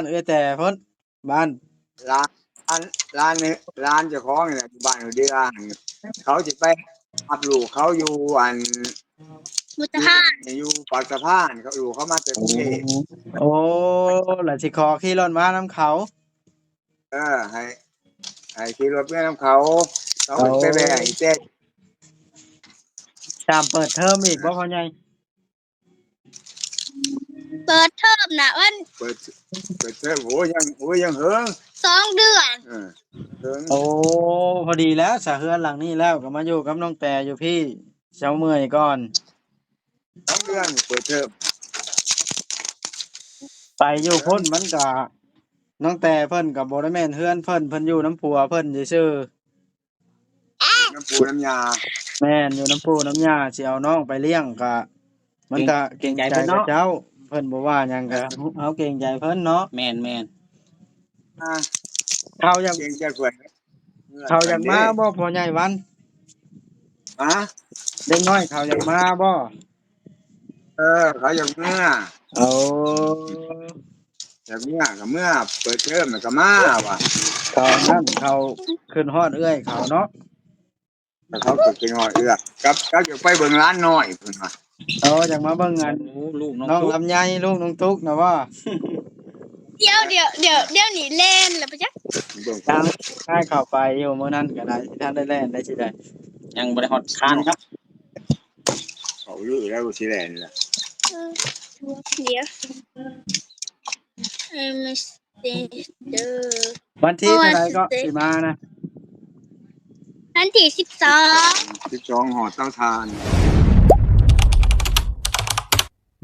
ນເອື້ອຍແຕ່ພຸ້ນ ບ້ານ ຫຼານ ຫຼານ ຫຼານເຈົ້າຂອງນີ້ແຫຼະ ຢູ່ບ້ານເດືອ ເຂົາຊິໄປຮັບລູກເຂົາຢູ່ອັນ ມຸດຕະພານ ຢູ່ປາກສະພານ ເຂົາ ລູກເຂົາມາແຕ່ກຸງເທບ. ໂອ້ ລະຊິຂໍຂີ່ລົດມານຳເຂົາ. ເອີ ໃຫ້ ໃຫ້ຂີ່ລົດເມືອນຳເຂົາ ເຂົາກໍໄປແວ່ໃຫ້ແຕ່ ຕາມເປີດເທີມອີກບໍ່ພໍ່ໃຫຍ່? ເປີດເທີມນະ ວັນ ເປີດ ເປີດເທີມ ໂອ້ຍ ຍັງ ໂອ້ຍ ຍັງເຫິງ ສອງເດືອນ. ເອີ ເຫິງ. ໂອ້ ພໍດີແລ້ວ ສະເຮືອນຫຼັງນີ້ແລ້ວ ກໍມາຢູ່ກັບນ້ອງແຕຢູ່ພີ້ ເຊົາເມື່ອຍກ່ອນ. ສອງເດືອນເປີດເທີມ ໄປຢູ່ພຸ້ນມັນກະ ນ້ອງແຕເພິ່ນກະບໍ່ໄດ້ແມ່ນເຮືອນເພິ່ນ ເພິ່ນຢູ່ນຳຜົວເພິ່ນຊື່ໆ. ຢູ່ນຳປູ່ນຳຍ່າ. ແມ່ນ ຢູ່ນຳປູ່ນຳຍ່າ ຊິເອົານ້ອງໄປລ້ຽງກະ ມັນກະເກງໃຈເພິ່ນເນາະ ເກງໃຈເພິ່ນເຈົ້າ ເພິ່ນບໍ່ວ່າຫຍັງກະ ເຮົາເກງໃຈເພິ່ນເນາະ. ແມ່ນໆ. ອ່າ ເຂົາຢາກ ເກງໃຈເພິ່ນ ເຂົາຢາກມາບໍ່ພໍ່ໃຫຍ່ວັນ? ຮະ? ເດັກນ້ອຍເຂົາຢາກມາບໍ່? ເອີ ເຂົາຢາກເມືອ. ໂອ້ ຢາກເມືອກໍເມືອ ເປີດເທີມກໍມາວ່າ. ຕອນນັ້ນເຂົາຄິດຮອດເອື້ອຍເຂົາເນາະ. ແລ້ວເຂົາກໍຄິດຮອດເອື້ອຍ ກັບ ກັບຢາກໄປເບິ່ງຫຼານນ້ອຍເພິ່ນວ່າ. ໂອ້ ຢາກມາເບິ່ງອັນ ໂອ້ ລູກນ້ອງ ນ້ອງ ຕຸກ ລຳໄຍ ລູກນ້ອງຕຸກນະບໍ່? ດຽວ ດຽວ ດຽວ ດຽວນີ້ແລ່ນແລ້ວປະຈັກ. ເບິ່ງ ທາງ ທາງເຂົ້າໄປຢູ່ມື້ນັ້ນກໍໄດ້ ທັນໄດ້ແລ່ນໄດ້ຊິໄດ້ ຍັງບໍ່ໄດ້ຮອດຄານຄັບ. ເຂົາລືແລ້ວຊິແລ່ນລະ. ເອີ ດຽວ ເອີ ເມສເຊຈເດີ ວັນທີເທົ່າໃດກໍຊິມານະ? ວັນທີສິບສອງ ສິບສອງ ຫອດເຕົາຖ່ານ.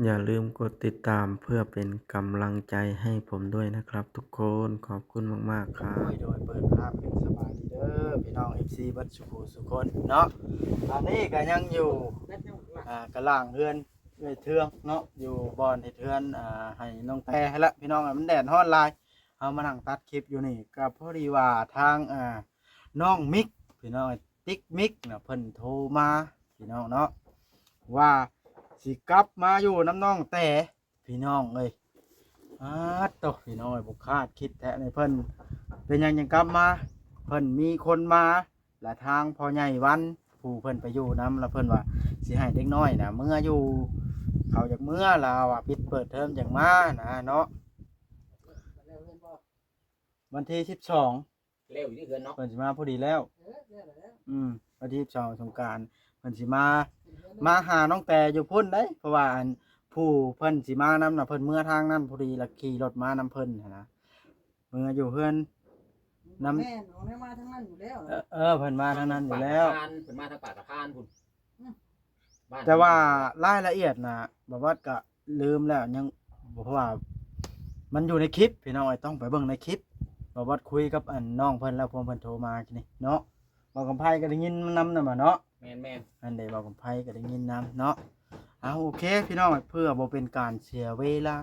ຢ່າລືມກົດຕິດຕາມເພື່ອເປັນກຳລັງໃຈໃຫ້ຜົມດ້ວຍນະຄັບທຸກຄົນ. ຂອບຄຸນມາກໆ ຄັບ. ໂດຍ ໂດຍ ເປີດພາບຂຶ້ນ ສະບາຍດີເດີພີ່ນ້ອງ ເອັຟຊີ ເບິດສູ່ຜູ້ສູ່ຄົນເນາະ. ຕອນນີ້ກໍຍັງຢູ່ ອ່າ ກະລ່າງເຮືອນເອື້ອຍເທືອງເນາະ ຢູ່ບ່ອນເຮັດເຮືອນ ອ່າ ໃຫ້ນ້ອງແຕຫັ້ນລະພີ່ນ້ອງ. ມັນແດດຮ້ອນຫຼາຍ ເຮົາມານັ່ງຕັດຄລິບຢູ່ນີ້ ກໍພໍດີວ່າທາງ ອ່າ ນ້ອງມິກ ພີ່ນ້ອງ ຕິກມິກນະ ເພິ່ນໂທມາພີ່ນ້ອງເນາະ ວ່າຊິກັບມາຢູ່ນຳນ້ອງແຕ ພີ່ນ້ອງເອີຍ. ອາດໂຕ ພີ່ນ້ອງເອີຍ ບໍ່ຄາດຄິດແທ້ນີ້ ເພິ່ນເປັນຫຍັງຈັ່ງກັບມາ? ເພິ່ນມີຄົນມາ ລະທາງພໍ່ໃຫຍ່ວັນ ຜູ້ເພິ່ນໄປຢູ່ນຳ ລະເພິ່ນວ່າຊິໃຫ້ເດັກນ້ອຍນະເມືອຢູ່ ເຂົາຢາກເມືອ ລາວວ່າປິດເປີດເທີມຈັ່ງມານະເນາະ. ວັນທີສິບສອງ ແລ້ວຢູ່ທີ່ເຮືອນເນາະ ເພິ່ນຊິມາພໍດີແລ້ວ. ເອີ ແລ້ວແລ້ວ ອືມ ວັນທີສິບສອງສົງການ ເພິ່ນຊິມາ ມາຫານ້ອງແຕຢູ່ພຸ້ນເດ້ ເພາະວ່າອັນ ຜູ້ເພິ່ນຊິມານຳນະ ເພິ່ນເມືອທາງນັ້ນພໍດີ ລະຂີ່ລົດມານຳເພິ່ນຫັ້ນນະ ເມືອຢູ່ເຮືອນນຳ. ແມ່ນ ເພິ່ນມາທາງນັ້ນຢູ່ແລ້ວ. ເອີ ເອີ ເພິ່ນມາທາງນັ້ນຢູ່ແລ້ວ ເພິ່ນມາທາງປາກສະພານພຸ້ນ. ອືມ ແຕ່ວ່າລາຍລະອຽດນະ ບ່າວວັດກະລືມແລ້ວ ຍັງ ເພາະວ່າມັນຢູ່ໃນຄລິບພີ່ນ້ອງເອີຍ ຕ້ອງໄປເບິ່ງໃນຄລິບ. ບ່າວວັດຄຸຍກັບອັນນ້ອງເພິ່ນແລ້ວ ພວກເພິ່ນໂທມານີ້ເນາະ ບ່າວກຳໄພກໍໄດ້ຍິນນຳນະເນາະ. ແມ່ນໆ ອັນໃດ ບ່າວກຳໄພກໍໄດ້ຍິນນຳເນາະ. ເອົາ ໂອເຄພີ່ນ້ອງ ເພື່ອບໍ່ເປັນການເສຍເວລາ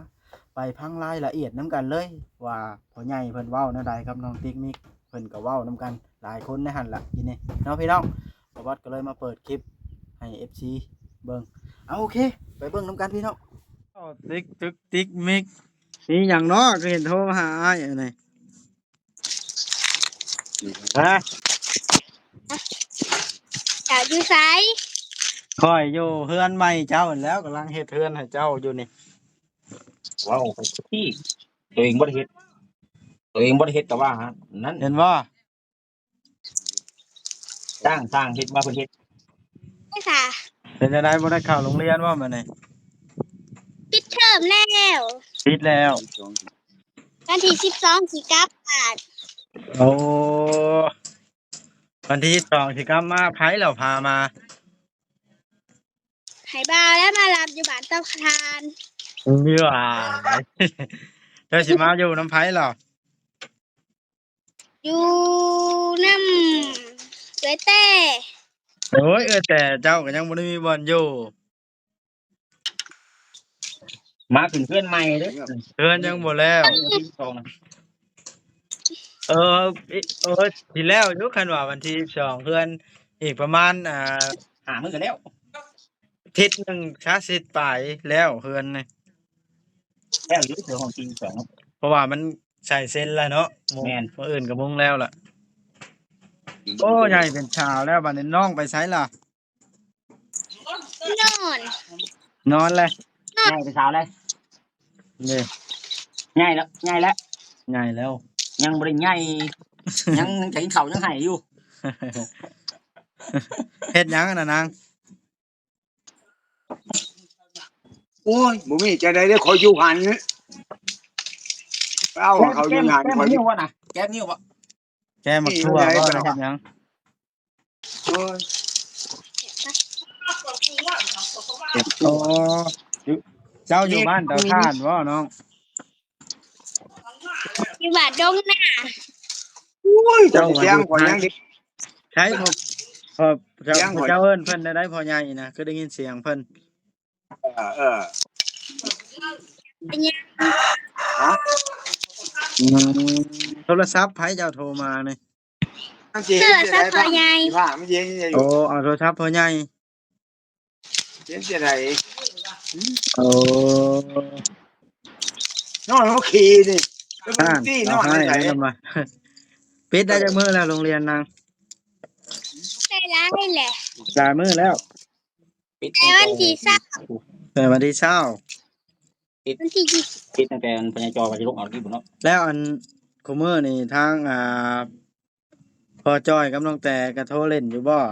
ໄປຟັງລາຍລະອຽດນຳກັນເລີຍ ວ່າພໍ່ໃຫຍ່ເພິ່ນເວົ້າແນວໃດກັບນ້ອງຕິກມິກ ເພິ່ນກໍເວົ້ານຳກັນຫຼາຍຄົນໃນຫັ້ນລະ ອີນີ້ເນາະພີ່ນ້ອງ. ບ່າວວັດກໍເລີຍມາເປີດຄລິບໃຫ້ເອັຟຊີເບິ່ງ. ເອົາ ໂອເຄ ໄປເບິ່ງນຳກັນພີ່ນ້ອງ. ຕິກ ຕິກ ຕິກມິກ ມີຫຍັງເນາະ ຄືເຫັນໂທມາຫາອ້າຍອັນນີ້? ຮະ? ເຈົ້າຢູ່ໃສ? ຂ້ອຍຢູ່ເຮືອນໃໝ່ເຈົ້າຫັ້ນແຫຼ້ວ ກຳລັງເຮັດເຮືອນໃຫ້ເຈົ້າຢູ່ນີ້. ເວົ້າໄປທີ່ ໂຕເອງບໍ່ໄດ້ເຮັດ ໂຕເອງບໍ່ໄດ້ເຮັດກໍວ່າຫັ້ນ ນັ້ນ ເຫັນບໍ່? ຈ້າງ ຊ່າງເຮັດວ່າເພິ່ນເຮັດ. ເປັນຈັ່ງໃດ ບໍ່ໄດ້ເຂົ້າໂຮງຮຽນບໍ່ມື້ນີ້? ປິດເທີມແລ້ວ. ປິດແລ້ວ. ວັນທີສິບສອງຊິກັບບ້ານ. ໂອ້ ວັນທີສິບສອງຊິກັບມາ. ໃຜລະພາມາ? ໃຫ້ບ່າວແລ້ວມາຮັບຢູ່ບ້ານເຕົາຖ່ານ. ເອີ ເຈົ້າຊິມາຢູ່ນຳໃຜລະ? ຢູ່ນຳເອື້ອຍແຕ່. ໂອ້ຍ ເອື້ອຍແຕ່ເຈົ້າກໍຍັງບໍ່ໄດ້ມີບ່ອນຢູ່. ມາຂຶ້ນເຮືອນໃໝ່ເດ້ ເຮືອນຍັງບໍ່ແລ້ວ. ເອີ ເອີ ຊິແລ້ວຢູ່ ຄັນວ່າວັນທີສິບສອງ ເຮືອນອີກປະມານ ອ່າ ຫ້າມື້ກໍແລ້ວ ທິດໜຶ່ງ ຊາວສິບປາຍແລ້ວເຮືອນນີ້. ແລ້ວຢູ່ເທື່ອຂອງທີສິບສອງ ພາະວ່າມັນໃກ້ເຊັນແລ້ວເນາະ ແມ່ນ ມື້ອື່ນກໍມຸງແລ້ວລະ. ໂອ້ ໃຫຍ່ເປັນສາວແລ້ວ ບັດນີ້ນ້ອງໄປໃສລະ? ນອນ ນອນແລ້ວ ໃຫຍ່ເປັນສາວແລ້ວ ນີ້ ໃຫຍ່ແລ້ວ ໃຫຍ່ແລ້ວ ໃຫຍ່ແລ້ວ ຍັງບໍ່ໄດ້ໃຫຍ່ ຍັງ ຍັງຈະກິນເຂົ້າຍັງໄຫ້ຢູ່. ເຮັດຫຍັງຫັ້ນນະນາງ? ໂອ້ຍ ບໍ່ມີຈັ່ງໃດເດ້ ຂ້ອຍຢູ່ຫັ້ນ ໄປເອົາເຂົ້າຢູ່ຫັ້ນ ແກ້ມ ແກ້ມ ຂ້ອຍ ແກ້ມ ແກ້ມ ແກ້ມໝາກຖົ່ວບໍ່ ເຮັດຫຍັງ? ໂອ້ຍ ເຈົ້າຢູ່ບ້ານເຕົາຖ່ານບໍ່ນ້ອງ? ຢູ່ບ້ານດົງນາ. ໂອ້ຍ ເຈົ້າ ສຽງຂ້ອຍຍັງໄດ້ ໃຊ່ ພໍ່ ພໍ່ ເຈົ້າ ສຽງຂ້ອຍ ເຈົ້າເອີ້ນເພິ່ນໄດ້ ພໍ່ໃຫຍ່ນະ ຄືໄດ້ຍິນສຽງເພິ່ນ. ເອີ ເອີ ເປັນຫຍັງ? ຮະ? ອືມ ໂທລະສັບໃຜເຈົ້າໂທມານີ້? ມັນຊິເຮັດຈັ່ງໃດ ໂທລະສັບພໍ່ໃຫຍ່ ໂອ້ ເອົາໂທລະສັບພໍ່ໃຫຍ່ ເປັນຈັ່ງໃດ? ໂອ້ ນອນຫົວຂີ້ນີ້ ແລ້ວມັນຕີນອນໃນໃດ? ປິດໄດ້ຈັກມື້ແລ້ວໂຮງຮຽນນາງ? ໄດ້ຫຼາຍແຫຼະ ຫຼາຍມື້ແລ້ວ ປິດ ແຕ່ວັນທີຊາວ ແຕ່ວັນທີຊາວ ປິດ ວັນທີຊາວ ປິດຕັ້ງແຕ່ພໍ່ໃຫຍ່ຈໍວ່າຊິລົງເອົາທີ່ພຸ້ນເນາະ. ແລ້ວອັນ ຄູ່ມື້ນີ້ທາງ ອ່າ ພໍ່ຈ້ອຍກັບນ້ອງແຕ່ກໍໂທຫຼິ້ນຢູ່ບໍ່?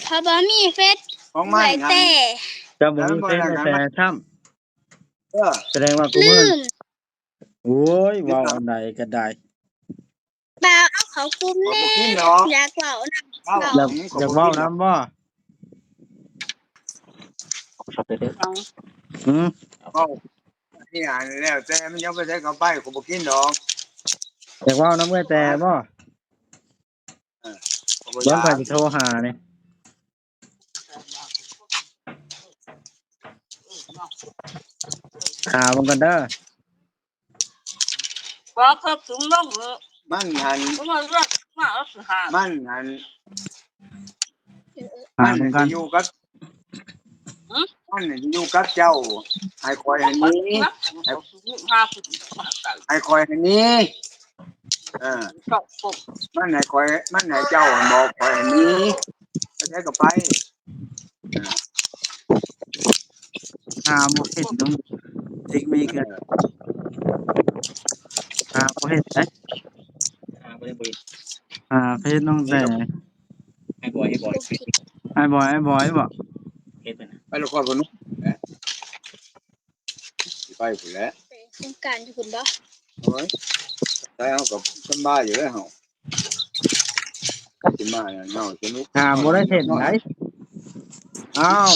ເຂົາບໍ່ມີເຟສ ຂອງມັນ ເອື້ອຍແຕ່ ເຈົ້າບໍ່ມີເຟສ ເອື້ອຍແຕ່ຊ້ຳ. ເອີ ສະແດງວ່າກູມື້ ໂອ້ຍ ເວົ້າອັນໃດກໍໄດ້ ບ່າວເອົາເຂົ້າກຸ່ມແດ່ ຢາກເວົ້ານຳ ຢາກ ຢາກເວົ້ານຳບໍ່? ອືມ ເວົ້ານີ້ ອັນ ແລ້ວແຕ່ມັນຢາກໄປໃສກໍໄປ ຂ້ອຍບໍ່ກິນດອກ. ຢາກເວົ້ານຳເອື້ອຍແຕ່ບໍ່? ເອີ ເບິ່ງໃຜຊິໂທຫານີ້ ຫາເບິ່ງກ່ອນເດີ. ບໍ່ເຄີບສູງລົງເອີ ມັນຫັ້ນ ມັນຫັ້ນ ຫາເບິ່ງກ່ອນ ມັນຢູ່ກັບ ຫື ມັນຢູ່ກັບເຈົ້າ ໃຫ້ຂ້ອຍໃຫ້ໜີ ໃຫ້ ໃຫ້ຂ້ອຍໃຫ້ໜີ ເອີ ມັນໃຫ້ຂ້ອຍ ມັນໃຫ້ເຈົ້າ ມັນບອກຂ້ອຍໃຫ້ໜີ ໄປໃສກໍໄປ. ຫາບໍ່ເຫັນນ້ອງຕິກມີກະ ຫາບໍ່ເຫັນເດ້ ຫາບໍ່ໄດ້ບໍ່ເຫັນ ຫາເຟສນ້ອງແຕ່ ໄອ້ບອຍ ໄອ້ບອຍ ໄອ້ບອຍ ໄອ້ບອຍບໍ ເຮັດເພິ່ນນະ ໄປລະຄອນພະນົມ ໄປພຸ້ນແຫຼະ ໄປໂຄງການຢູ່ພຸ້ນບໍ? ໂອ້ຍ ໄປເຮົາກໍສຳບາຍຢູ່ແລ້ວເຮົາ ຊິມາເຮົາສະໜຸກ ຫາບໍ່ໄດ້ເຫັນໃດ ອ້າວ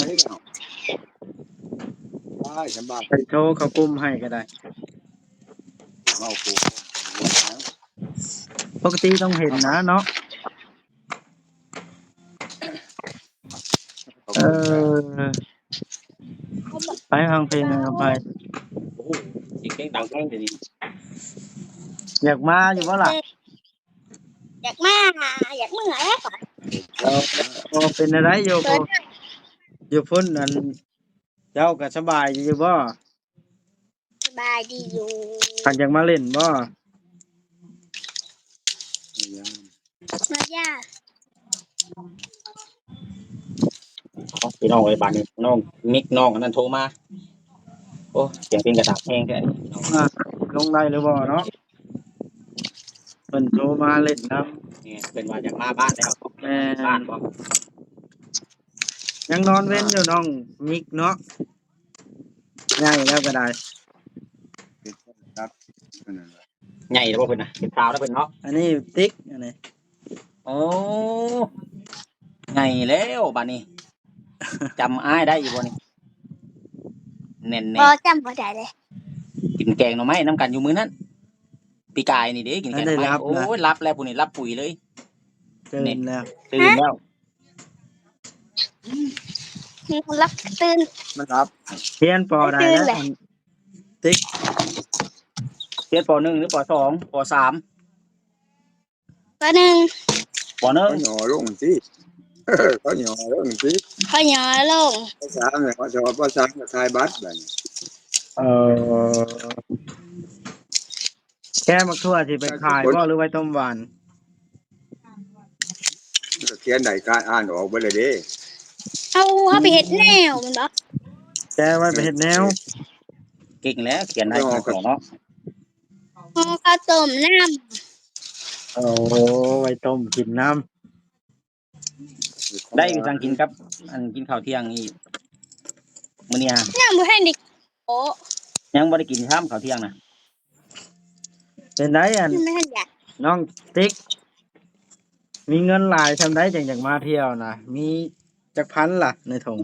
ໄປສະບາຍ ໄປໂທເຂົ້າກຸ່ມໃຫ້ກໍໄດ້ ເຮົາ ປົກກະຕິຕ້ອງເຫັນນະເນາະ. ເອີ ໄປຟັງເພງນຳກັນໄປ ໂອ້ໂຫ ສຽງເພງດັງແຮງດຽວນີ້ ຢາກມາຢູ່ບໍ່ລະ? ຢາກມາ ຢາກເມືອແລ້ວ ເອີ ເປັນແນວໃດຢູ່ ຢູ່ພຸ້ນ ອັນ ເຈົ້າກໍສະບາຍດີຢູ່ບໍ່? ສະບາຍດີຢູ່ ຄັນຢາກມາຫຼິ້ນບໍ່? ມາຢາ ພີ່ນ້ອງເອີຍ ບາດນີ້ນ້ອງມິກ ນ້ອງອັນນັ້ນໂທມາ ໂອ້ ສຽງເພງກະດັງແຮງແທ້ ອ່າ ລົງໄດ້ຫຼືບໍ່ເນາະ? ເພິ່ນໂທມາຫຼິ້ນນຳ ແມ່ນ ເພິ່ນວ່າຢາກມາບ້ານແລ້ວ ແມ່ນ ບ້ານບໍ່? ຍັງນອນເວັນຢູ່ນ້ອງມິກເນາະ ໃຫຍ່ແລ້ວກໍໄດ້ ໃຫຍ່ແລ້ວບໍ່ເພິ່ນນະ ເປັນສາວແລ້ວເພິ່ນເນາະ ອັນນີ້ຕິກ ອັນນີ້ ໂອ້ ໃຫຍ່ແລ້ວບາດນີ້ ຈຳອ້າຍໄດ້ຢູ່ບໍ່ນີ້? ແໜ້ນໆ ບໍ່ ຈຳບໍ່ໄດ້ເລີຍ ກິນແກງໜໍ່ໄມ້ນຳກັນຢູ່ມື້ນັ້ນ ປີກາຍນີ້ເດ້ ກິນແກງໜໍ່ໄມ້ ໂອ້ຍ ຫຼັບແລ້ວຜູ້ນີ້ ຫຼັບປຸຍເລີຍ ຕື່ນແລ້ວ ຕື່ນແລ້ວ. ຫຼັບຕື່ນ ມັນຫຼັບ ຮຽນ ປ.ໃດແລ້ວ ຕິກ ຮຽນ ປ.ໜຶ່ງ ຫຼື ປ.ສອງ ປ.ສາມ? ປ.ໜຶ່ງ ປ.ໜຶ່ງ ຂໍຫຍໍ້ລົງຕິ ຂໍຫຍໍ້ລົງຕິ ຂໍຫຍໍ້ລົງ ປ.ສາມ ແລ້ວ ປ.ສາມ ກໍຂາຍບັດບາດນີ້ ເອີ ແກະໝາກຖົ່ວຊິໄປຂາຍບໍ່ ຫຼືໄວ້ຕົ້ມຫວານ? ກໍຂຽນໄດ້ ການອ່ານອອກເບິດແລ້ວເດ້. ເຮົາ ເຮົາໄປເຮັດແນວແມ່ນບໍ່? ແກະໄວ້ໄປເຮັດແນວ. ເກັ່ງແລ້ວ ຂຽນໄດ້ ເອີ ຂອງເນາະ. ຫໍ່ເຂົ້າຕົ້ມນຳ. ໂອ້ ໄວ້ຕົ້ມກິນນຳ. ໄດ້ຢູ່ ຈັ່ງກິນກັບ ອັນ ກິນເຂົ້າທ່ຽງອີກມື້ນີ້. ຍັງບໍ່ທັນໄດ້ ໂອ້ ຍັງບໍ່ໄດ້ກິນຊ້ຳເຂົ້າທ່ຽງນະ. ເປັນໃດ ອັນ ຍັງບໍ່ທັນຢາກ ນ້ອງຕິກ ມີເງິນຫຼາຍຊ່ຳໃດ ຈັ່ງຢາກມາທ່ຽວນະ? ມີຈັກພັນລະໃນຖົງ?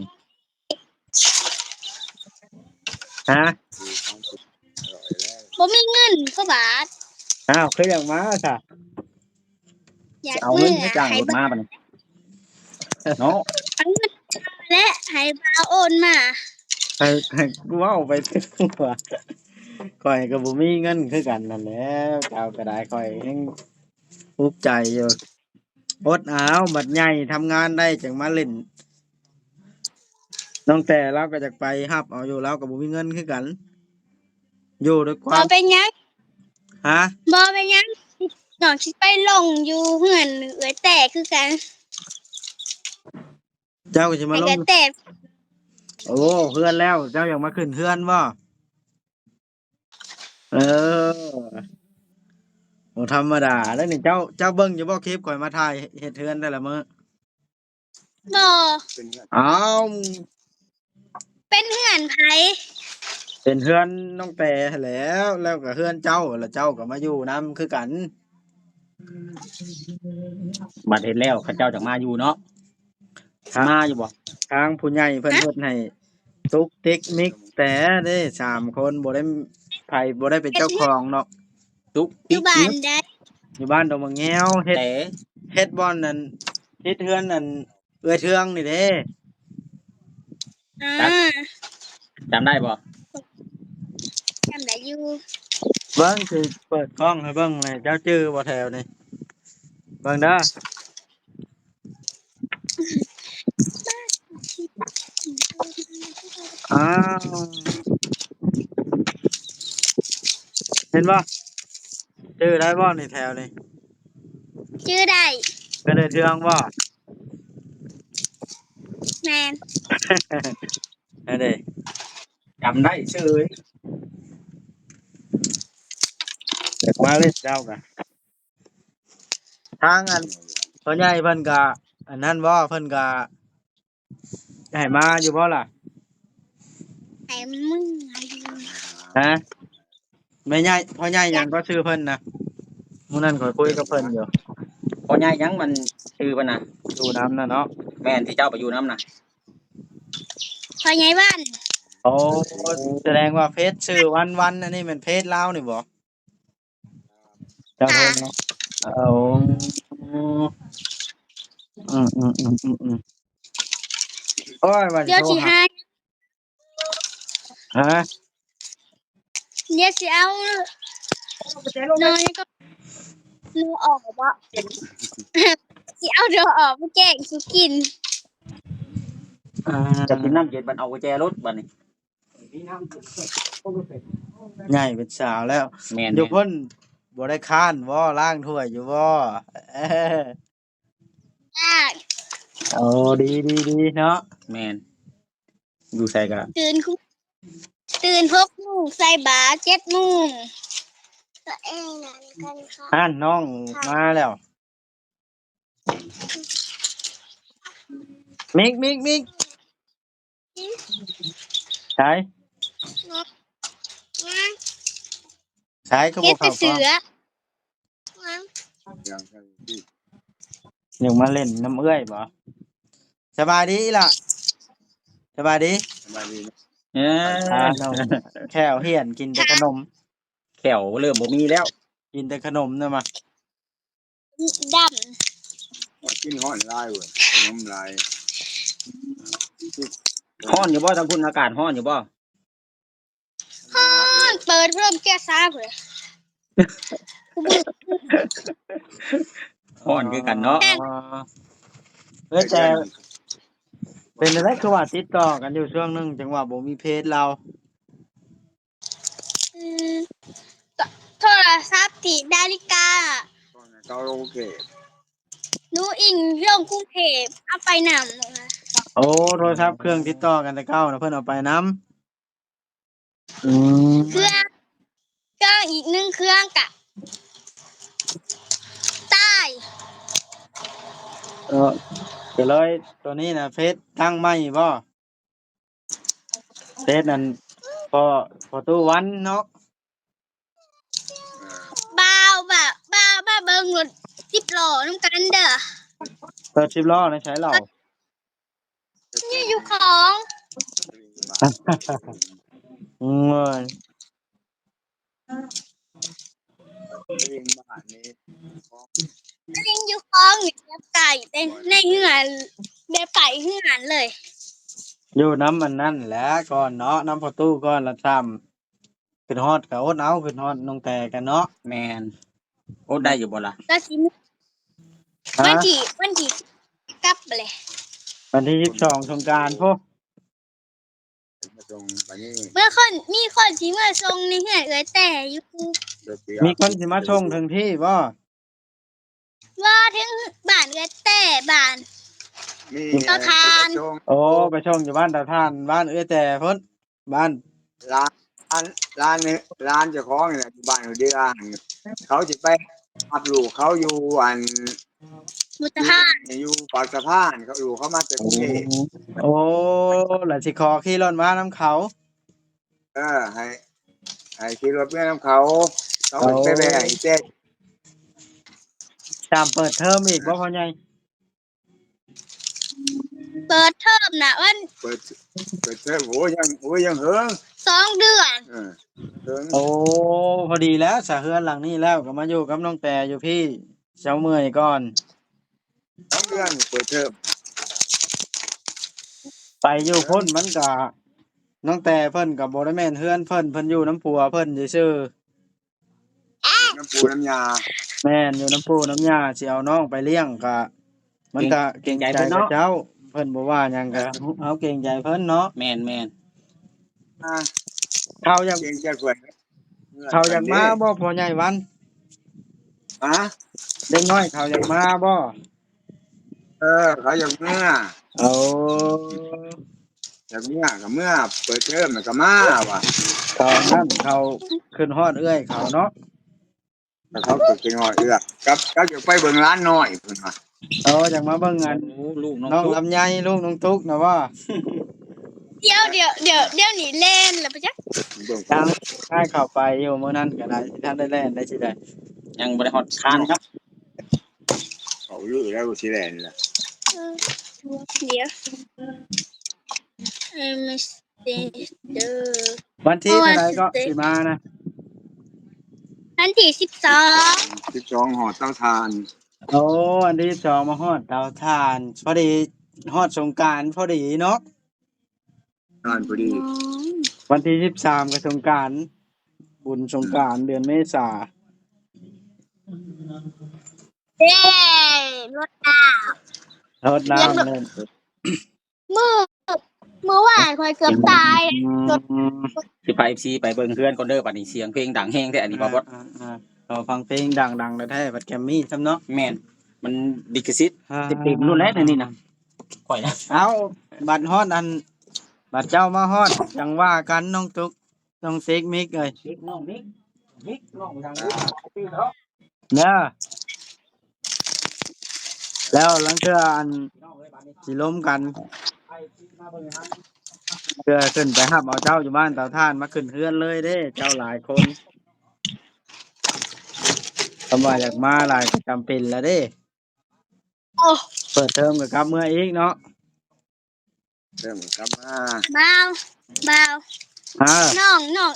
ຮະ? ບໍ່ມີເງິນຈັກບາດ. ອ້າວ ຄືຢາກມາຊະ? ຢາກ ຊິເອົາເງິນໃຫ້ຈ້າງລົດມາບັດນີ້ເນາະ. ເອົາເງິນ ແລະ ໃຫ້ບ່າວໂອນມາ. ໃຫ້ ໃຫ້ກູເວົ້າໄປຕົວະ ຂ້ອຍກໍບໍ່ມີເງິນຄືກັນນັ້ນແຫຼະ. ເຈົ້າກໍໄດ້ ຂ້ອຍຍັງທຸກໃຈຢູ່. ອົດເອົາ ບັດໃຫຍ່ທຳງານໄດ້ຈຶ່ງມາຫຼິ້ນ. ນ້ອງແຕ່ລາວກໍຢາກໄປຮັບເອົາຢູ່ ລາວກໍບໍ່ມີເງິນຄືກັນ. ຢູ່ດ້ວຍຄວາມ ບໍ່ເປັນຫຍັງ. ຮະ? ບໍ່ເປັນຫຍັງ ນ້ອງຊິໄປລົງຢູ່ເຮືອນເອື້ອຍແຕ່ຄືກັນ. ເຈົ້າກໍຊິມາລົງ ເອື້ອຍແຕ່. ໂອ້ ເຮືອນແລ້ວ ເຈົ້າຢາກມາຂຶ້ນເຮືອນບໍ່? ເອີ ບໍ່ທຳມະດາເດ້ນີ້. ເຈົ້າ ເຈົ້າເບິ່ງຢູ່ບໍ່ ຄລິບຂ້ອຍມາຖ່າຍເຮັດເຮືອນແຕ່ລະມື້? ບໍ່. ອ້າວ ເປັນເຮືອນໃຜ? ເປັນເຮືອນນ້ອງແຕ່ຫັ້ນແຫຼ້ວ ແລ້ວກໍເຮືອນເຈົ້າ ແລ້ວເຈົ້າກໍມາຢູ່ນຳຄືກັນ. ບັດເຮັດແລ້ວ ເຂົາເຈົ້າຈັ່ງມາຢູ່ເນາະ. ມາຢູ່ບໍ່? ທາງຜູ້ໃຫຍ່ເພິ່ນເຮັດໃຫ້ຕຸກຕິກມິກແຕ່ເດ້ ສາມຄົນ ບໍ່ໄດ້ ໃຜບໍ່ໄດ້ເປັນເຈົ້າຂອງເນາະ. ຕຸກຕິກມິກ ຢູ່ບ້ານໃດ? ຢູ່ບ້ານດອງໝາກແງວ. ເຮັດ ເຮັດບ່ອນນັ້ນ ເຮັດເຮືອນນັ້ນ ເອື້ອຍເທືອງນີ້ເດ້. ອ່າ ຈຳ ຈຳໄດ້ບໍ່? ຈຳໄດ້ຢູ່. ເບິ່ງ ຊິເປີດກ້ອງໃຫ້ເບິ່ງແຫຼະ ເຈົ້າຈື່ບໍ່ແຖວນີ້? ເບິ່ງເດີ. ອ້າວ ເຫັນບໍ່? ຈື່ໄດ້ບໍ່ນີ້ ແຖວນີ້? ຈື່ໄດ້. ເປັນເອື້ອຍເທືອງບໍ່? ແມ່ນ. ອັນນີ້ ຈຳໄດ້ເສີຍ. ຢາກມາເລີຍເຈົ້າກະ. ທາງອັນ ພໍ່ໃຫຍ່ເພິ່ນກະ ອັນນັ້ນບໍ່? ເພິ່ນກະໃຫ້ມາຢູ່ບໍ່ລະ? ໃຫ້ມຶງ ຮະ? ແມ່ໃຫຍ່ ພໍ່ໃຫຍ່ຫຍັງກໍຊື່ເພິ່ນນະ? ມື້ນັ້ນຂ້ອຍຄຸຍກັບເພິ່ນຢູ່. ພໍ່ໃຫຍ່ຫຍັງມັນຊື່ເພິ່ນນະ? ຢູ່ນຳນະເນາະ. ແມ່ນ ທີ່ເຈົ້າໄປຢູ່ນຳນະ. ພໍ່ໃຫຍ່ວັນ. ໂອ້ ສະແດງວ່າເຟສຊື່ວັນວັນ ອັນນີ້ແມ່ນເຟສລາວນີ້ບໍ່? ເຈົ້າ ເອີ ອືມ ອືມ ອືມ ອືມ ອືມ ໂອ້ຍ ວ່າຊິໂທຫາ ຮະ? ດຽວຊິເອົາໜໍ່ ໜໍ່ອອກບໍ່? ຊິເອົາໜໍ່ອອກມາແກງສູ່ກິນ. ອ່າ ຈະກິນນ້ຳເຢັນ ບັດເອົາກຸນແຈລົດບັດນີ້. ໃຫຍ່ເປັນສາວແລ້ວ. ແມ່ນໆ. ຢູ່ພຸ້ນບໍ່ໄດ້ຄ້ານບໍ່? ລ້າງຖ້ວຍຢູ່ບໍ່? ລ້າງ. ໂອ້ ດີໆໆ ເນາະ. ແມ່ນ. ຢູ່ໃສກະ ຕື່ນ ຕື່ນຫົກໂມງ ໃສ່ບາດເຈັດໂມງ. ອັນ ນ້ອງມາແລ້ວ. ມິກ ມິກ ມິກ ໃສ ໃສ ຄືບໍ່ເຂົ້າກ້ອງ? ຍັງມາຫຼິ້ນນຳເອື້ອຍບໍ່? ສະບາຍດີອີ່ຫຼ້າ. ສະບາຍດີ. ສະບາຍດີ. ເອີ ແຂ້ວຫ້ຽນ ກິນແຕ່ຂະໜົມ. ແຂ້ວເລີ່ມບໍ່ມີແລ້ວ. ກິນແຕ່ຂະໜົມນະມະ. ດຳ. ກິນຮ້ອນຫຼາຍເວີຍ ຂະໜົມຫຼາຍ. ຮ້ອນຢູ່ບໍ່ ທາງພຸ້ນອາກາດຮ້ອນຢູ່ບໍ່? ຮ້ອນ ເປີດພັດລົມເກຍສາເວີຍ. ຮ້ອນຄືກັນເນາະ. ເອີ ແຕ່ເປັນຈັ່ງໃດ ຄືວ່າຕິດຕໍ່ກັນຢູ່ຊ່ວງໜຶ່ງ ຈັ່ງວ່າບໍ່ມີເພຈລາວ. ໂທລະສັບທີ່ນາລິກາ ເຂົາລົງເຂດ ໜູອີງລົງກຸງເທບ ເອົາໄປນຳ. ໂອ້ ໂທລະສັບເຄື່ອງຕິດຕໍ່ກັນແຕ່ເກົ່ານະ ເພິ່ນເອົາໄປນຳ. ອືມ ເຄື່ອງ ເຄື່ອງອີກໜຶ່ງເຄື່ອງກະຕາຍ. ເອີ ກະເລີຍໂຕນີ້ນະ ເຟສຕັ້ງໃໝ່ບໍ່? ເຟສນັ້ນ ພໍ່ ພໍ່ຕູ້ວັນເນາະ. ບ່າວ ບ່າວ ບ່າວ ມາເບິ່ງລົດສິບລໍ້ນຳກັນເດີ. ລົດສິບລໍ້ໃນໃສເຫຼົ່າ? ນີ້ຢູ່ຂອງ ໂອ້ຍ ລິງຢູ່ຂອງ ແບບໄກ ໃນເຮືອນ ແບບໄກເຮືອນເລີຍ. ຢູ່ນຳອັນນັ້ນແຫຼະກ່ອນເນາະ ນຳພໍ່ຕູ້ກ່ອນ ລະຊ້ຳ ຄຶດຮອດກະອົດເອົາ ຄຶດຮອດນ້ອງແຕ່ກັນເນາະ. ແມ່ນ ອົດໄດ້ຢູ່ບໍ່ລະ? ລະຊິ ຮະ? ວັນທີ ວັນທີ ກັບແຫຼະ ວັນທີສິບສອງສົງການພຸ້ນ. ເມື່ອຄົນ ມີຄົນຊິມາສົ່ງໃນເຮືອນເອື້ອຍແຕ່ຢູ່ ມີຄົນຊິມາສົ່ງເຖິງທີ່ບໍ່? ບໍ່ ເຖິງບ້ານເອື້ອຍແຕ່ ບ້ານ ມີ ເຕົາຖ່ານ. ໂອ້ ໄປສົ່ງຢູ່ບ້ານເຕົາຖ່ານ ບ້ານເອື້ອຍແຕ່ພຸ້ນ. ບ້ານ ຫຼານ ຫຼານ ຫຼານເຈົ້າຂອງນີ້ແຫຼະ ຢູ່ບ້ານຫົວເດືອ ເຂົາຊິໄປຮັບລູກເຂົາຢູ່ອັນ ບຸດສະພານ ຢູ່ປາກສະພານ ເຂົາ ລູກເຂົາມາແຕ່ກຸງເທບ. ໂອ້ ລະຊິຂໍຂີ່ລົດມານຳເຂົາ. ເອີ ໃຫ້ ໃຫ້ຂີ່ລົດເມືອນຳເຂົາ ເຂົາກໍຊິໄປແວ່ໃຫ້ແຈກ. ຕາມເປີດເທີມອີກບໍ່ພໍ່ໃຫຍ່? ເປີດເທີມນະ ວັນ ເປີດ ເປີດເທີມ ໂອ້ຍ ຍັງ ໂອ້ຍ ຍັງເຫິງ ສອງເດືອນ. ເອີ ເຫິງ. ໂອ້ ພໍດີແລ້ວສະ ເຮືອນຫຼັງນີ້ແລ້ວ ກໍມາຢູ່ກັບນ້ອງແປຢູ່ພີ້ ເຊົາເມື່ອຍກ່ອນ. ສອງເດືອນເປີດເທີມ ໄປຢູ່ພຸ້ນມັນກະ ນ້ອງແຕ່ເພິ່ນກະບໍ່ໄດ້ແມ່ນເຮືອນເພິ່ນ ເພິ່ນຢູ່ນຳຜົວເພິ່ນຊື່ໆ. ຢູ່ນຳປູ່ນຳຍ່າ. ແມ່ນ ຢູ່ນຳປູ່ນຳຍ່າ ຊິເອົານ້ອງໄປລ້ຽງກະ ມັນກະເກງໃຈເພິ່ນເນາະ ເກງໃຈເຂົາເຈົ້າ ເພິ່ນບໍ່ວ່າຫຍັງກະ ເຮົາເກງໃຈເພິ່ນເນາະ. ແມ່ນໆ. ອ່າ ເຂົາຢາກ ເກງໃຈເພິ່ນ ເຂົາຢາກມາບໍ່ພໍ່ໃຫຍ່ວັນ? ຮະ? ເດັກນ້ອຍເຂົາຢາກມາບໍ່? ເອີ ເຂົາຢາກເມືອ. ໂອ້ ຢາກເມືອກໍເມືອ ເປີດເທີມແລ້ວກໍມາວ່າ. ຕອນນັ້ນເຂົາຄຶດຮອດເອື້ອຍເຂົາເນາະ. ແລ້ວເຂົາກໍຄຶດຮອດເອື້ອຍ ກັບ ກັບຢາກໄປເບິ່ງຫຼານນ້ອຍເພິ່ນວ່າ. ໂອ້ ຢາກມາເບິ່ງອັນ ໂອ້ ລູກນ້ອງ ນ້ອງ ຕຸກ ລຳໄຍ ລູກນ້ອງຕຸກນະບໍ່? ດຽວ ດຽວ ດຽວ ດຽວນີ້ແລ່ນແລ້ວປະຈັກ. ເບິ່ງ ທາງອ້າຍເຂົ້າໄປຢູ່ມື້ນັ້ນກໍໄດ້ ຊິທັນໄດ້ແລ່ນໄດ້ຊິໄດ້ ຍັງບໍ່ໄດ້ຮອດຄານເນາະ. ເຂົາລືແລ້ວຊິແລ່ນລະ. ເອີ ດຽວ ເອີ ເດ ວັນທີເທົ່າໃດກໍຊິມານະ? ວັນທີສິບສອງ. ສິບສອງ ຮອດເຕົາຖ່ານ. ໂອ້ ວັນທີສິບສອງມາຮອດເຕົາຖ່ານ ພໍດີຮອດສົງການພໍດີເນາະ. ການພໍດີ. ອືມ ວັນທີສິບສາມກໍສົງການ ບຸນສົງການເດືອນເມສາ. ເຢ້ ລົດນ້ຳ ລົດນ້ຳ. ມື້ ມື້ວານຂ້ອຍເກືອບຕາຍ. ອືມ ລດ ຊິພາ ເອັຟຊີ ໄປເບິ່ງເຮືອນກ່ອນເດີ ບັດນີ້ສຽງເພງດັງແຮງແທ້ອັນນີ້ ອ່າ ບໍ່ບອດ. ອ່າໆ ເຂົາຟັງເພງດັງໆແທ້ໆ ບັດແກມມີຊ້ຳເນາະ. ແມ່ນ ມັນລິຂະສິດ ອ່າ ເຕັມໆໂລດແຫຼະ ແນວນີ້ນະ ຂ້ອຍນະ. ເອົ້າ ບັດຮອດອັນ ບັດເຈົ້າມາຮອດ ຈັ່ງວ່າກັນ ນ້ອງຕຸກ ນ້ອງຕິກມິກເອີຍ ຕິກ ນ້ອງມິກ ມິກ ນ້ອງທາງນີ້ເນາະ. ແລ້ວ ແລ້ວລາງເທື່ອອັນຊິລົມກັນ ເພື່ອຂຶ້ນໄປຮັບເອົາເຈົ້າຢູ່ບ້ານເຕົາຖ່ານ ມາຂຶ້ນເຮືອນເລີຍເດ້ ເຈົ້າຫຼາຍຄົນ. ຄຳວ່າຢາກມາຫຼາຍກໍຈຳເປັນລະເດ້. ໂອ້ ເປີດເທີມກໍກັບເມືອອີກເນາະ. ເລີ່ມກັບມາ ບ່າວ ບ່າວ ຮະ ນ້ອງ ນ້ອງ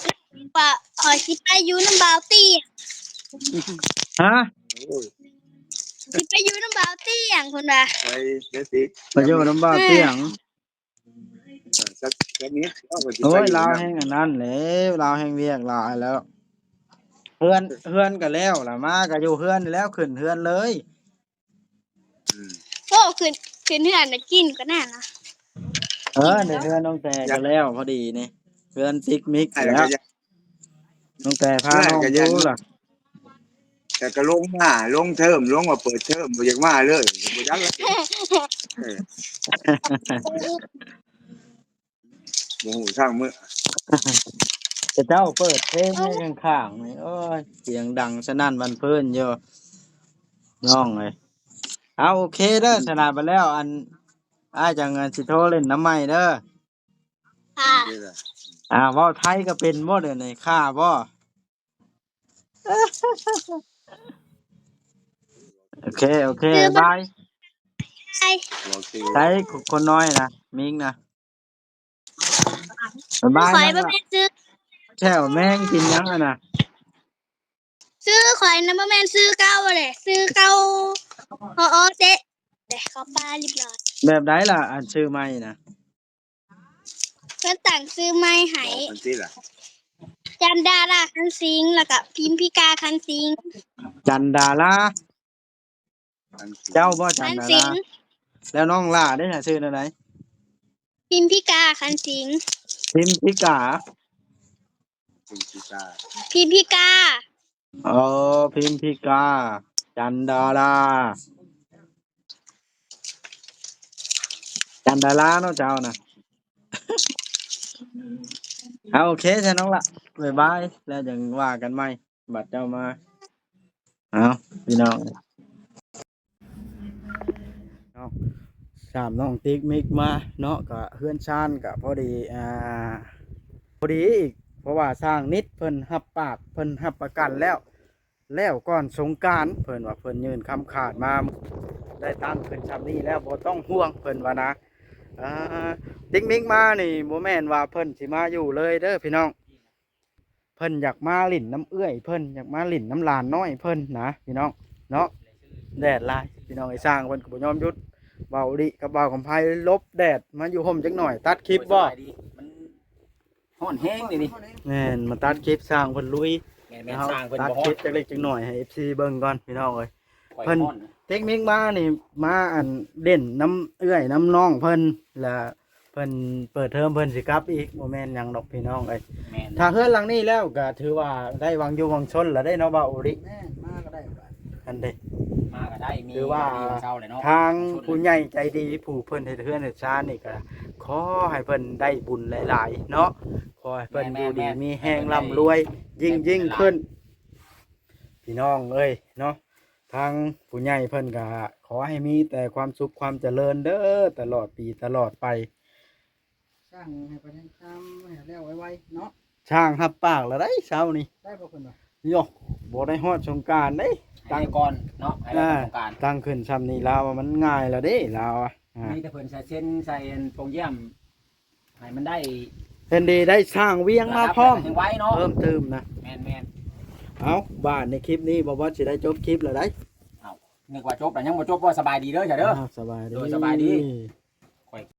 ວ່າຂ້ອຍຊິໄປຢູ່ນຳບ່າວຕຽງ. ຮະ? ໂອ້ຍ ຊິໄປຢູ່ນຳບ່າວຕຽງ ເພິ່ນວ່າ. ໄປເດີຕິ ໄປຢູ່ນຳບ່າວຕຽງ. ເອີ ສັກ ສັກນິດ ໂອ້ຍ ລາວແຮ່ງອັນນັ້ນແຫຼະ ລາວແຮ່ງວຽກຫຼາຍແລ້ວ. ເຮືອນ ເຮືອນກໍແລ້ວລະ ມາກໍຢູ່ເຮືອນນີ້ແລ້ວ ຂຶ້ນເຮືອນເລີຍ. ອືມ ໂອ້ ຂຶ້ນ ຂຶ້ນເຮືອນນະ ກິນກໍນັ້ນນະ. ເອີ ໃນເຮືອນນ້ອງແຕ່ກໍແລ້ວພໍດີນີ້ ເຮືອນຕິກມິກແລ້ວ. ຢາກ ຢາກ ນ້ອງແຕ່ພານ້ອງຢູ່ລະ ແຕ່ກໍລົງມາ ລົງເທີມ ລົງວ່າເປີດເທີມ ບໍ່ຢາກມາເລີຍ ບໍ່ຢາກເລີຍ ເອີ ບໍ່ຮູ້ທາງເມືອ ເຂົາເຈົ້າເປີດເພງໃຫ້ຂ້າງໆ ນີ້ ໂອ້ຍ ສຽງດັງສະໜັ່ນຫວັ່ນເຟີ້ນຢູ່ ນ້ອງເອີຍ. ເອົາ ໂອເຄເດີ ສະນະ ບັດແລ້ວ ອັນ ອ້າຍຈັ່ງ ອັນ ຊິໂທຫຼິ້ນນຳໃໝ່ເດີ. ຄ່າ ອ່າ ເວົ້າໄທກໍເປັນບໍ່ດຽວນີ້ ຄ່າບໍ່? ໂອເຄ ໂອເຄ ບາຍບາຍ. ໃສ ຄົນນ້ອຍນະ ມິງນະ ບາຍບາຍ. ຂ້ອຍບໍ່ແມ່ນຊື່ ແຂ້ວແມງກິນຫຍັງຫັ້ນນະ? ຊື່ຂ້ອຍນະ ບໍ່ແມ່ນຊື່ເກົ່າເດ້ ຊື່ເກົ່າ ພໍອເຕະເດ້ ເຂົ້າປ່າລຽບຮ້ອຍ. ແບບໃດລະ ອັນຊື່ໃໝ່ນະ? ເພິ່ນຕັ້ງຊື່ໃໝ່ໃຫ້ ບອກເພິ່ນຕິລະ ຈັນດາລາ ຄັນສິງ ແລ້ວກະພິມພິກາ ຄັນສິງ. ຈັນດາລາ ຄັນສິງ ເຈົ້າບໍ່ ຈັນດາລາ? ຄັນສິງ. ແລ້ວນ້ອງຫຼ້າເດ້ ຊື່ແນວໃດ? ພິມພິກາ ຄັນສິງ. ພິມພິກາ? ພິມພິກາ ພິມພິກາ. ອໍ ພິມພິກາ ຈັນດາລາ ຈັນດາລາເນາະເຈົ້ານະ. ເອົາ ໂອເຄຊະນ້ອງລະ ບາຍບາຍ ແລ້ວຈັ່ງວ່າກັນໃໝ່ ບັດເຈົ້າມາ. ເອົາ ພີ່ນ້ອງ ເນາະ ສາມນ້ອງຕິກມິກມາເນາະ ກໍເຮືອນຊານກໍພໍດີ ອ່າ ພໍດີອີກ ເພາະວ່າຊ່າງນິດເພິ່ນຮັບປາກ ເພິ່ນຮັບປະກັນແລ້ວ ແລ້ວກ່ອນສົງການ ເພິ່ນວ່າເພິ່ນຍື່ນຄຳຂາດມາ ໄດ້ຕັ້ງຂຶ້ນຊ່ຳນີ້ແລ້ວ ບໍ່ຕ້ອງຫ່ວງ ເພິ່ນວ່ານະ. ອ່າ ຕິກມິກມານີ້ ບໍ່ແມ່ນວ່າເພິ່ນຊິມາຢູ່ເລີຍເດີພີ່ນ້ອງ. ເພິ່ນຢາກມາຫຼິ້ນນຳເອື້ອຍເພິ່ນ ຢາກມາຫຼິ້ນນຳຫຼານນ້ອຍເພິ່ນນະພີ່ນ້ອງເນາະ. ແດດຫຼາຍພີ່ນ້ອງເອີຍ ຊ່າງເພິ່ນກໍບໍ່ຍອມຢຸດ. ເບົາລິກັບເບົາຄຳໄພຫຼົບແດດມາຢູ່ຮົ່ມຈັກໜ່ອຍ ຕັດຄລິບບໍ່? ມັນຮ້ອນແຮງເດນີ້. ແມ່ນ ມາຕັດຄລິບ ຊ່າງເພິ່ນລຸຍ. ແມ່ນໆ ຊ່າງເພິ່ນ ຕັດຄລິບຈັກເລັກຈັກໜ້ອຍໃຫ້ເອັຟຊີເບິ່ງກ່ອນພີ່ນ້ອງເອີຍ. ເພິ່ນ ເຕັກມິກມານີ້ ມາອັນເຫຼັ້ນນຳເອື້ອຍນຳນ້ອງເພິ່ນ ແລ້ວເພິ່ນເປີດເທີມເພິ່ນຊິກັບອີກ ບໍ່ແມ່ນຫຍັງດອກພີ່ນ້ອງເອີຍ. ຖ້າເຮືອນຫຼັງນີ້ແລ້ວກໍຖືວ່າໄດ້ຫວັງຢູ່ຫວັງຊົນລະເດ້ເນາະ ເບົາໂອລິ. ແມ່ນ ມາກໍໄດ້ບາດ ອັນເດ້ ມາກໍໄດ້ ມີ ຖືວ່າ ມີເຊົາແຫຼະເນາະ. ທາງຜູ້ໃຫຍ່ໃຈດີ ຜູ້ເພິ່ນເຮັດເຮືອນເຮັດຊານນີ້ກໍຂໍໃຫ້ເພິ່ນໄດ້ບຸນຫຼາຍໆເນາະ. ຂໍໃຫ້ເພິ່ນ ແມ່ນໆ ຢູ່ດີມີແຮງ ແມ່ນໆ ລ່ຳລວຍ ແມ່ນໆ ຍິ່ງໆຂຶ້ນ ພີ່ນ້ອງເອີຍເນາະ. ທາງຜູ້ໃຫຍ່ເພິ່ນກໍຂໍໃຫ້ມີແຕ່ຄວາມສຸກຄວາມຈະເລີນເດີ ຕະຫຼອດປີຕະຫຼອດໄປ. ຊ່າງໃຫ້ໄປທາງຕາມໃຫ້ແລ້ວໄວໆເນາະ. ຊ່າງຮັບປາກແລ້ວໄດ໋ເຊົ້ານີ້. ໄດ້ບໍ່ເພິ່ນວ່າ? ໂຍ ບໍ່ໄດ້ຮອດສົງການເດ້. ໃຫ້ໄດ້ກ່ອນເນາະ ໃຫ້ໄດ້ກ່ອນສົງການ. ອ່າ ຕັ້ງຂຶ້ນຊ່ຳນີ້ລາວວ່າມັນງ່າຍແລ້ວເດ້ ລາວວ່າ. ອ່າ ມີແຕ່ເພິ່ນໃສ່ເຊັນໃສ່ອັນໂປ່ງຢ້ຽມ ໃຫ້ມັນໄດ້ ເຫັນດີໄດ້ສ້າງວຽງມາພ້ອມ ລະດັບໃຫ້ໄວເນາະ ເພີ່ມຕື່ມນະ. ແມ່ນໆ. ເອົ້າ ບາດໃນຄລິບນີ້ ບໍ່ວ່າຊິໄດ້ຈົບຄລິບແລ້ວໄດ໋. ເອົ້າ ນຶກວ່າຈົບແລ້ວ ຍັງບໍ່ຈົບບໍ່? ສະບາຍດີເດີ ເດີ. ອ້າວ ສະບາຍດີ ໂດຍ ສະບາຍດີ.